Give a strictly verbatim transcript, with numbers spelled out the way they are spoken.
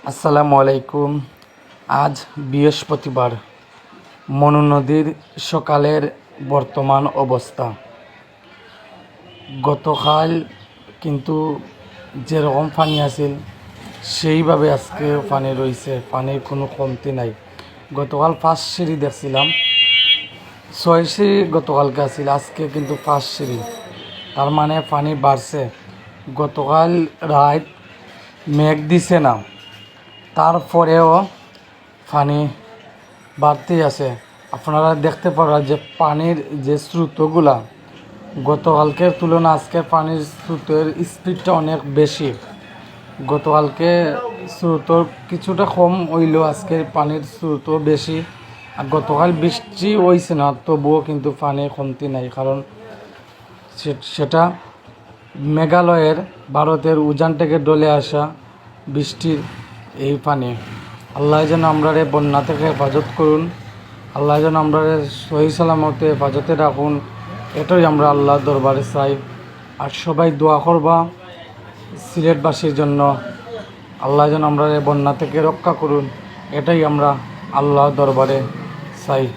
আসসালামু আলাইকুম। আজ বৃহস্পতিবার। মনু নদীর সকালের বর্তমান অবস্থা। গতকাল কিন্তু যেরকম পানি আছিল, সেইভাবে আজকেও পানি রইছে, পানির কোনো কমতি নাই। গতকাল পাঁচ সিঁড়ি দেখছিলাম, ছয় সিঁড়ি গতকালকে আছিল, আজকে কিন্তু পাঁচ সিঁড়ি, তার মানে পানি বাড়ছে। গতকাল রাত মেঘ দিছে না, তারপরেও পানি বাড়তেই আছে। আপনারা দেখতে পারা যে পানির যে স্রোতগুলা, গতকালকের তুলনা আজকে পানির স্রোতের স্পিডটা অনেক বেশি। গতকালকে স্রোতর কিছুটা কম হইলেও আজকে পানির স্রোতও বেশি। আর গতকাল বৃষ্টি হইছে না, তবুও কিন্তু পানি কমতি নাই, কারণ সে- সেটা মেঘালয়ের, ভারতের উজান থেকে ঢলে আসা বৃষ্টির এই পানি। আল্লাহ যেন আমরারে বন্যা থেকে হেফাজত করুন, আল্লাহ যেন আমরারে সহি সালামতে হেফাজতে রাখুন, এটাই আমরা আল্লাহর দরবারে চাই। আর সবাই দোয়া করবা সিলেটবাসীর জন্য, আল্লাহ যেন আমরারে বন্যা থেকে রক্ষা করুন, এটাই আমরা আল্লাহর দরবারে চাই।